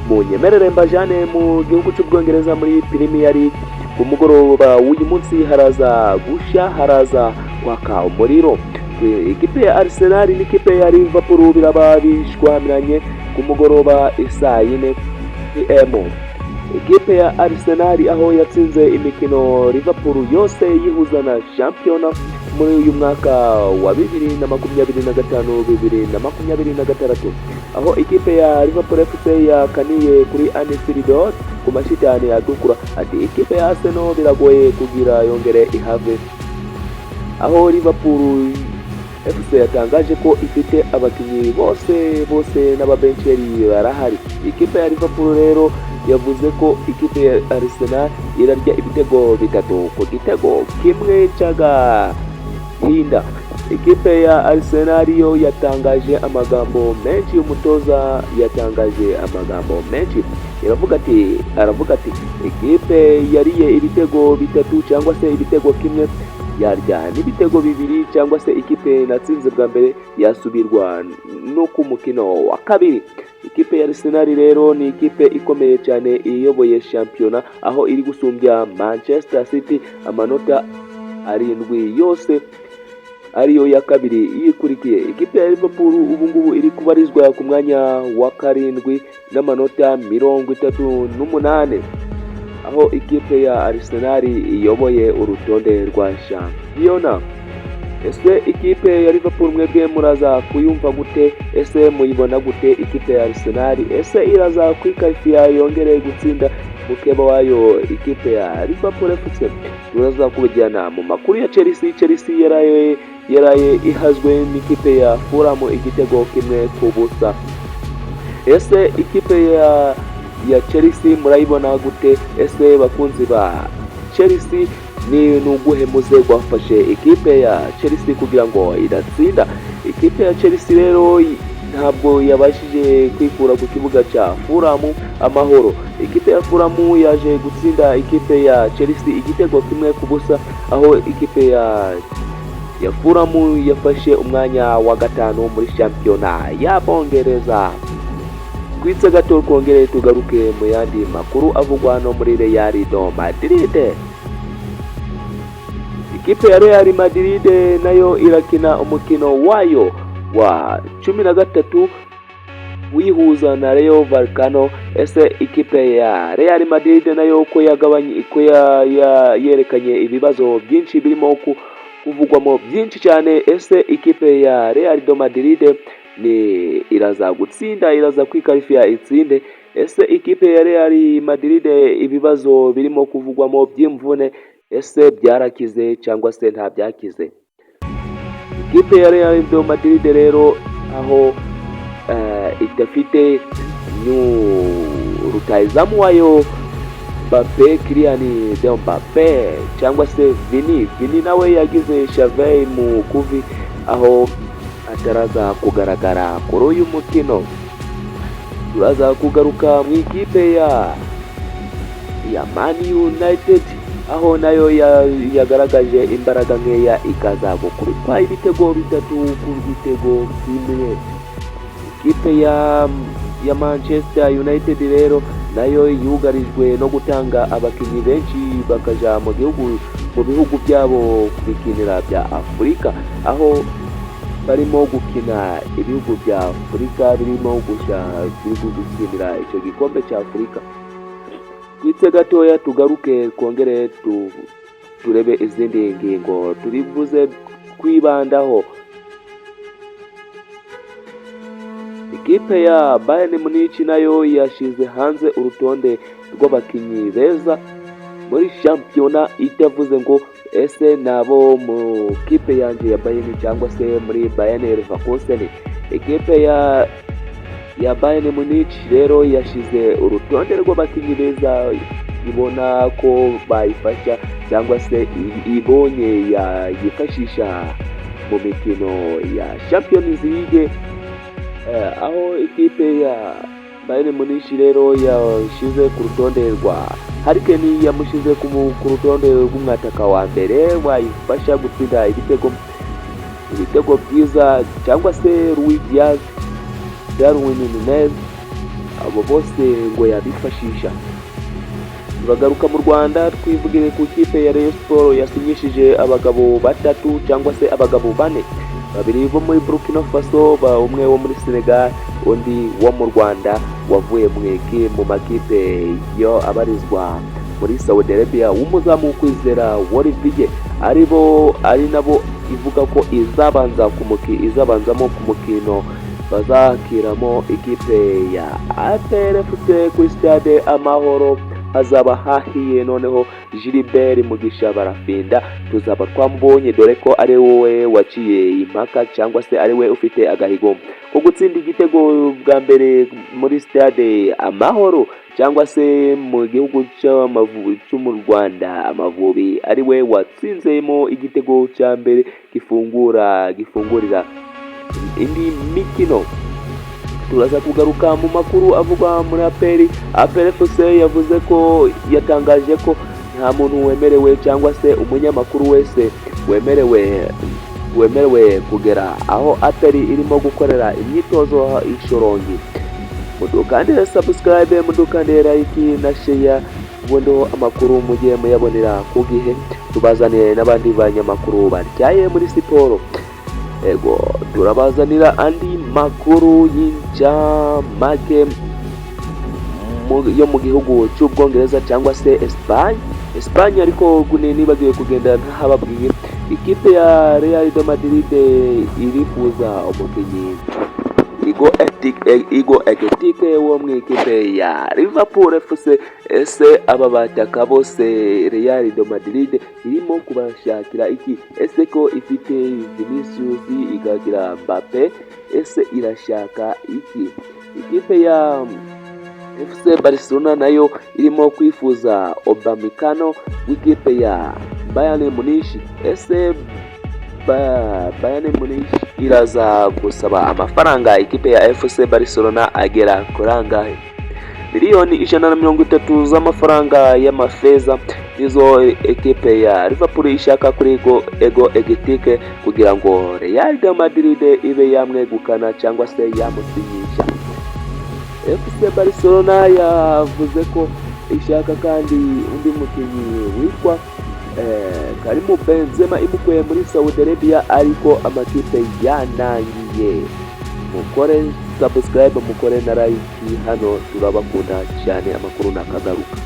Munyemerere mbajane mu gihugu cy'Ubwongereza muri Premier League. Ku mugoroba w'uyu munsi haraza gushya, haraza kwaka umuriro. Ikipe ya Arsenal n'ikipe ya Liverpool biraba bishwamiranye ku mugoroba isaa 4 pm. Ikipe ya Arsenal, aho yatsinze imikino Liverpool yose yihuza na shampiyona muri uyu mwaka wa 2025, 2026, aho ikipe ya Liverpool FC yakaniye kuri Anfield Road ku mashitani atukura, ati ikipe ya Arsenal biragoye kugira yongere ihave, aho Liverpool FC yatangaje ko ifite abakinnyi bose bose n'ababenceri barahari. Ikipe ya Liverpool rero yavuze ko ikipe ya Arsenal irarya ibitego 3 ku gitego 1 cy'agahinda. Ikipe ya Arsenal yo yatangaje amagambo menshi, umutoza yatangaje amagambo menshi, iravuga ati, aravuga ati ikipe yariye ibitego bitatu cyangwa se ibitego kimwe yarya n'ibitego bibiri, cyangwa se ikipe natsinze bwa mbere yasubirwa no ku mukino wa kabiri. Ikipe ya Arsenal rero ni ikipe ikomeye cyane iyoboye shampiyona, aho iri gusumbya Manchester City amanota 7 yose, ariyo ya kabiri yikurikiye. Ikipe ya Liverpool ubu ngubu iri kubarizwa ku mwanya wa karindwi n'amanota 38, aho ikipe ya Arsenal iyoboye urutonde rwa shampiyona. Ese ikipe ya Liverpool mwebwe muraza kuyumva gute? Ese muyibona gute ikipe ya Arsenal? Ese iraza kwikarifiya yongere gutsinda mukeba wayo, ikipe ya Liverpool FC? Turaza kubajyana mu makuru ya Chelsea. Chelsea yaraye ihazwe n'ikipe ya Fulham igitego 1-0. Ese ikipe ya Chelsea murayibona gute? Ese bakunzi ba Chelsea, ni nuguhe muze gwafashe ikipe ya Chelsea kugira ngo idatsinda? Ikipe ya Chelsea rero ntabwo yabashije kwikura ku kibuga cya Fulham amahoro. Ikipe ya Fulham yaje gutsinda ikipe ya Chelsea igitego 1-0, aho ikipe ya Fulham yafashe umwanya wa gatanu muri shampiyona y'Abongereza. Twitse gato twongere tugaruke mu yandi makuru avugwa no muri Real de Madrid. Ikipe ya Real Madrid nayo irakina umukino wayo wa 13 wihuza na Rayo Vallecano. Ese ikipe ya Real Madrid nayo ko yagabanye, ko yerekanye ibibazo byinshi birimo kuvugwamo byinshi cyane, ese ikipe ya Real de Madrid ni iraza gutsinda, iraza kwikarifiya itsinde? Ese ikipe ya Real Madrid ibibazo birimo kuvugwamo by'imvune, ese byarakize cyangwa se nta byakize? Ikipe ya Real de Madrid rero, aho idafite rutahizamu wayo Mbappe, Kylian de Mbappe cyangwa se Vini. Vini nawe yagize cheville mu kuvi, aho ataraza kugaragara kuri uyu mukino. Turaza kugaruka mu ikipe ya Man United, aho nayo yagaragaje imbaraga nkeya ikaza gukubitwa ibitego 3 ku gitego 1. Ikipe ya Manchester United rero nayo yugarijwe no gutanga abakinnyi benshi bakaja mu gihugu, mu bihugu byabo kubikinira bya Afurika, aho barimo gukina ibihugu bya Afurika birimo gusha biri gukinira icyo gikombe cya Afurika. Twitse gatoya tugaruke twongere turebe izindi ngingo turi buze kwibandaho. Ikipe ya Bayern Munich nayo yashize hanze urutonde rw'abakinnyi beza muri shampiyona, itavuze ngo ese nabo mu kipe yanjye ya Bayern cyangwa se muri Bayern Leverkusen. Ikipe ya Bayern Munich rero yashize urutonde rw'abakinnyi beza ibona ko bayifasha cyangwa se ibonye yifashisha mu mikino ya Champions League, aho ikipe ya Bayern Munich rero yashyize ku rutonde rwa Harry Kane, yamushyize ku rutonde rw'umwataka wa mbere wayifasha gutsinda ibitego byiza, cyangwa se Luis Diaz, Darwin Nunez. Abo bose ngo yabifashisha. Turagaruka mu Rwanda, twivugire ku kipe ya Rayon Sport yasinyishije abagabo batatu cyangwa se abagabo bane, babiri bo muri Burkina Faso, umwe wo muri Senegal, undi wo mu Rwanda wavuye mu makipe yo abarizwa muri Saudi Arabia, w'umuzamu Kwizera Olivier, aribo ari nabo ivuga ko izabanzamo ku mukino bazakiramo ikipe ya APR FC kuri Stade Amahoro. Hazaba hahiye. Noneho Gilbert Mugisha Barafinda tuzaba twamubonye, dore ko ari wowe waciye impaka cyangwa se ari we ufite agahigo ko gutsinda igitego bwa mbere muri Stade Amahoro cyangwa se mu gihugu cyo mu Rwanda, Amavubi, ari we watsinzemo igitego cya mbere gifungurira indi mikino. Turaza kugaruka mu makuru avugwa muri APR. APR FC yavuze ko, yatangaje ko nta muntu wemerewe cyangwa se umunyamakuru wese wemerewe kugera aho APR irimo gukorera imyitozo i Shyorongi. Mudukandire subscribe, mudukandire like na share, ubundi amakuru mugiye muyabonera ku gihe. Tubazaniye n'abandi banyamakuru batyaye muri siporo. Ego, turabazanira andi makuru y'incamake yo mu gihugu cy'Ubwongereza cyangwa se Espagne. Espagne ariko nibagiwe kugenda ntahababwiye, ikipe ya Real de Madrid irifuza umukinnyi Hugo Ekitike wo mu ikipe ya Liverpool FC. Ese aba bataka bose Real de Madrid irimo kubashakira iki? Ese ko ifite Vinicius, ikagira Mbappe, ese irashaka iki? Ikipe ya FC Barcelona nayo irimo kwifuza Upamecano w'ikipe ya Bayern Munich. Ese Bayern Munich iraza gusaba amafaranga ikipe ya FC Barcelona agera kuri angahe? 130 miliyoni z'amafaranga y'amafeza nizo ekipe ya Liverpool ishaka kuri Hugo Ekitike kugira ngo Real de Madrid ibe yamwegukana cyangwa se yamusinyisha. FC Barcelona yavuze ko ishaka kandi undi mukinnyi witwa Karim Benzema imukuye muri Saudi Arabia, ariko amakipe yanangiye. Mukore subscribe, mukore na like, hano turabakunda cyane. Amakuru nakagaruka.